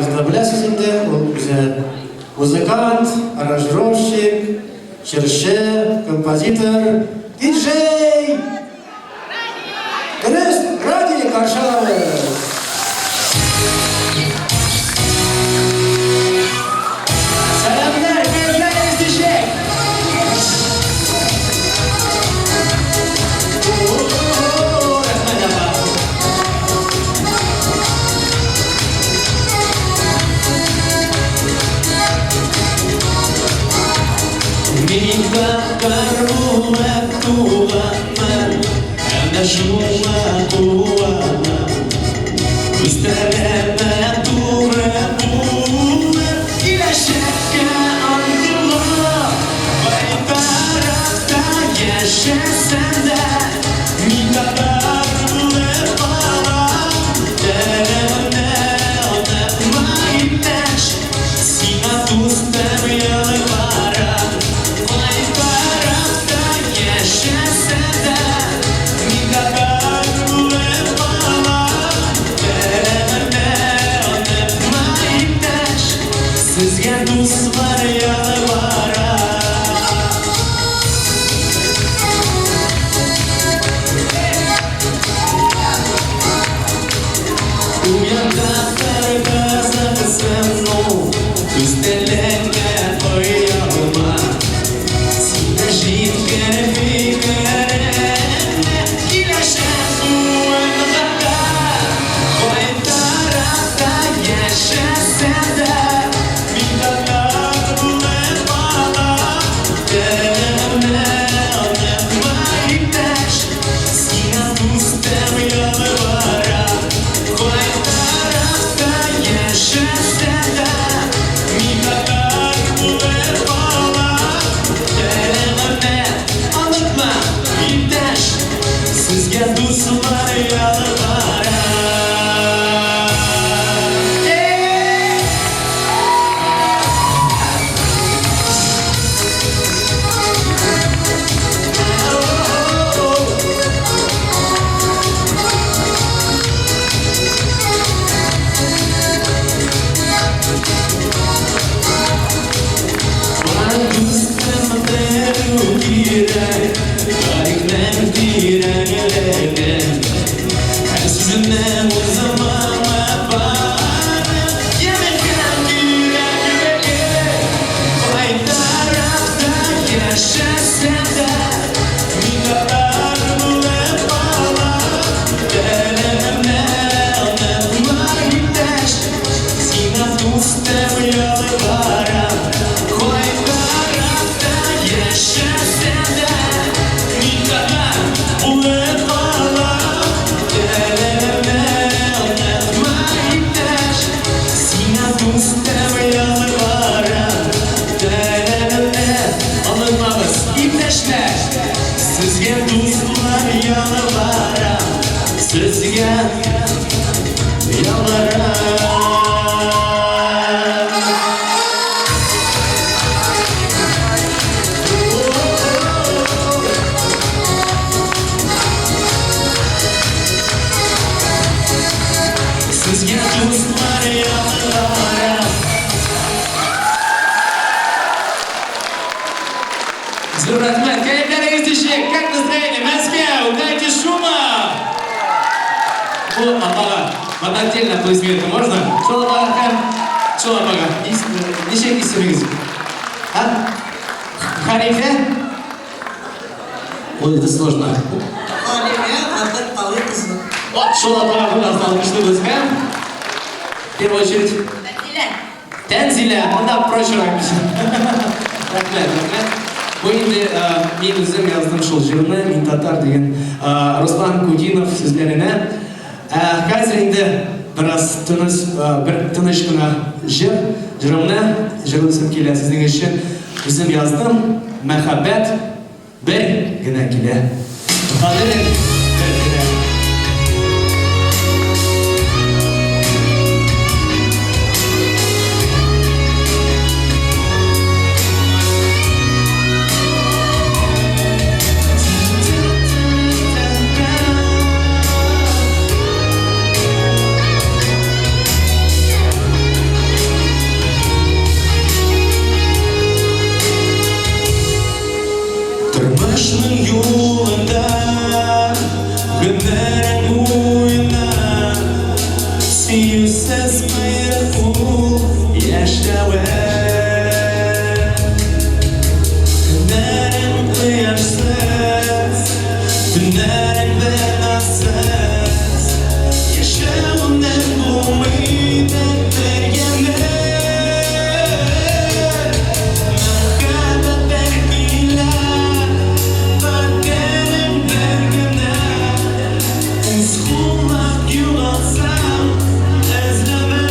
Барыгыз да беләсез инде, ул үзе музыкант, аранжировщик, җырчы, композитор, диджей! Дөрес, Радий каршы алабыз! Сәламнәр, кәефләрегез ничек? Рәхмәт, апа. Мин татар булып туганмын, Әнә шуңа куанам. Үстерәм туры булып, Киләчәккә омтылам. Кай тарафта яшәсәм дә, Мин татар булып калам. Телемне онытма, иптәш, Сиңа дустым ялварам. Кай тарафта яшәсәм дә, Мин татар булып калам. Телемне онытма, иптәш, Сезгә дуслар ялварам. Уянда кыргызлыксыну, Үз телеңә оялма. Син дә җиткер фикереңне, Киләчәк буынга да. Кай тарафта яшәсәм дә, Мин татар булып калам. Телемне онытма, иптәш, Сиңа дустым ялварам. Кай тарафта яшәсәм дә, Мин татар булып калам. Телемне онытма, иптәш, Сезгә дуслар ялварам. Бар дустым белү кирәк, Тарихның тирәнлеген. Һәр сүземнең узымы бар, Яме һәм кирәклеге. Кай тарафта яшәсәм дә, Мин татар булып калам. Телемне онытма, иптәш, Сиңа дустым ялварам. Кай тарафта яшәсәм дә, Мин татар булып калам. Телемне онытма, иптәш, Сиңа дустым ялварам. Телемне онытмагыз, иптәшләр, Сезгә дуслар ялварам. Сезгә ялварам. Сезгә дуслар ялварам. Зур рәхмәт. Кәефләрегез ничек? Как настроение? Мәскәү, дайте шума! Бу апага, вот отдельно аплодисменты можно? Шул апага һәм шул апага. Ничек исемегез? А? Харифе? Ой, это сложно. Халимә Габделкави кызы. Вот шул апага пожалуйста, алкышлыйбыз һәм в первую очередь Тәнзилә. Тәнзилә, монда прочерак. Рәхмәт, рәхмәт. Бу инде мин үзем яздым шул җырны, Мин татар дигән Руслан Кудинов сүзләренә. Хәзер инде бераз тыныч, бер тыныч кына җыр, җырымны җырлыйсым килә сезнең өчен. Үзем яздым, мәхәббәт бер генә килә. Кадерең бер генә. лаек ул яшәве. Көннәрең кояшсыз, төннәрең бәласыз, яшәвемнең булмый бер яме. Мәхәббәт бер килә, кадерем бер генә. Үз куллап югалтсам, эзләмә.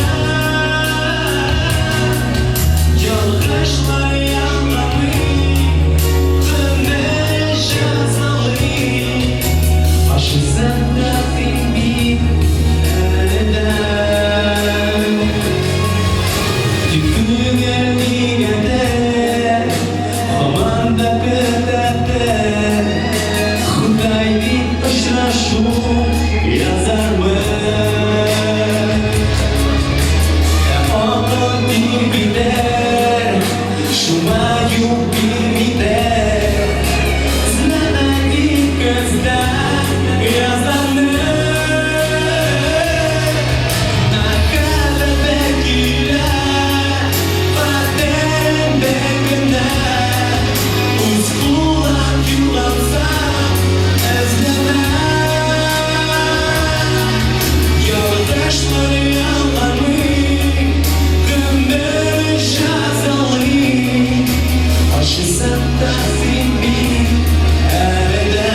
Ялгышлар ялганмый, гомер җәзалый. Ачысын да син бит әле дә. Тик күңел нигәдер һаман да көтәдер. Ходай дип очрашу язармы? Ә акыл тирбидер, шуңа юл бирмидер. Эзләмә дип көздән язармы? Мәхәббәт бер килә, кадерем бер генә. Үз куллап югалтсам, эзләмә. Ялгышлар ялганмый, гомер җәзалый. Ачысын да син бит әле дә.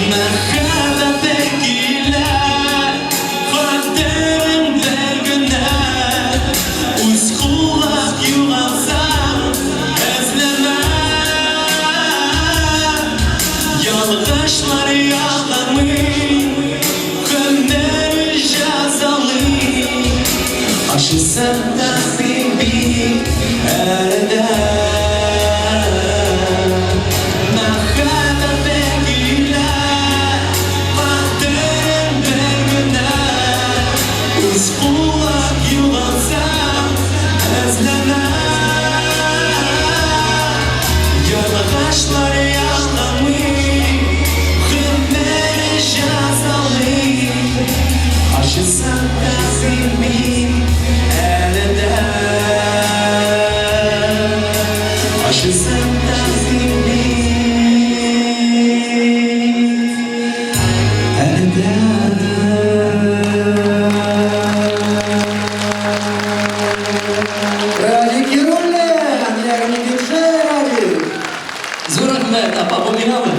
Мәхәббәт бер килә, кадерем бер генә. Үз куллап югалтсам, эзләмә. Ялгышлар ялганмый, гомер җәзалый. Ачысын да син бит әле дә. Мәхәббәт бер килә, кадерем бер генә. Үз куллап югалтсам, эзләмә. Ялгышлар ялганмый, гомер җәзалый. Ачысын да син бит әле дә. Ачысын да син бит әле дә. Радик Яруллин, ягъни диджей Радик. Зур рәхмәт, апа, бу миңамы?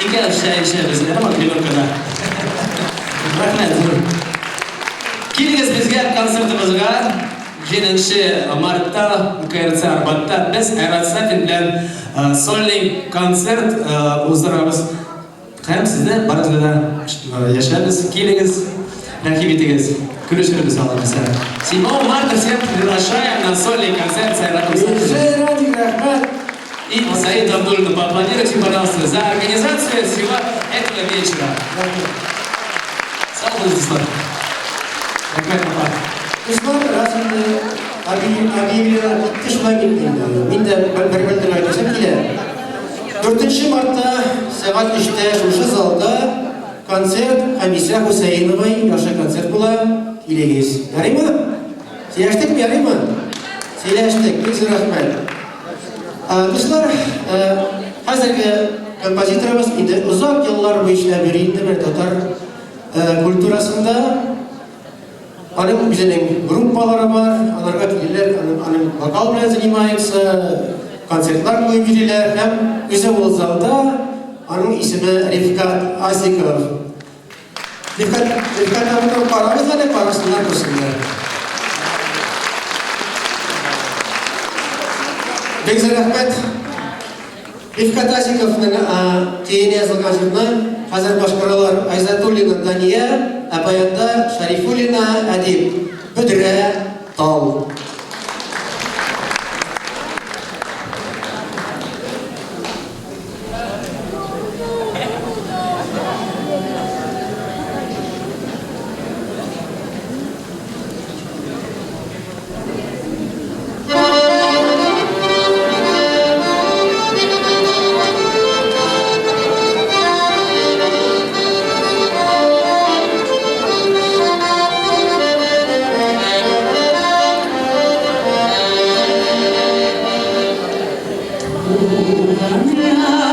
Икәү чәй эчәбез, ярыймы, гримеркада. Рәхмәт, зур. Килегез безгә концертыбызга 7 мартта КРЦ Арбатта без Айрат Сафин белән сольный концерт уздырабыз. Һәм сезне барыгызны да яшәбез, килегез, рәхим итегез. Күрешербез Алла бирсә. 7 марта всех приглашаем на сольный концерт с Айратом Сафиным. Диджей Радик, рәхмәт. И Саиду Абдуллину поаплодируйте, пожалуйста, за организацию всего этого вечера. Сау булыгыз, дуслар. Рәхмәт, апа. Дуслар, раз инде объявление китте, шулай бит инде. Мин дә бер белдерү әйтәсем килә. 4 мартта сәгать 3тә шушы залда концерт Хамисә Хусаиновой яхшы концерт була. Килегез. Ярыймы? Сөйләштекме, ярыймы? Сөйләштек. Бик зур рәхмәт. Дуслар, хәзерге композиторыбыз инде озак еллар буе эшләп йөри инде бер татар культурасында. Аның үзенең группалары бар, аларга киләләр, аның вокал белән занимается, концертлар куеп йөриләр һәм үзе ул залда, аның исеме Рифкат Асиков. Рифкат, Рифкат абыйны карагыз әле, карасыннар, күрсеннәр. Бик зур рәхмәт. Рифкат Асиковның көенә язылган җырны хәзер башкаралар Айзатуллина Дания, ә баянда Шарифуллина Әдип. Бөдрә тал. Туган як.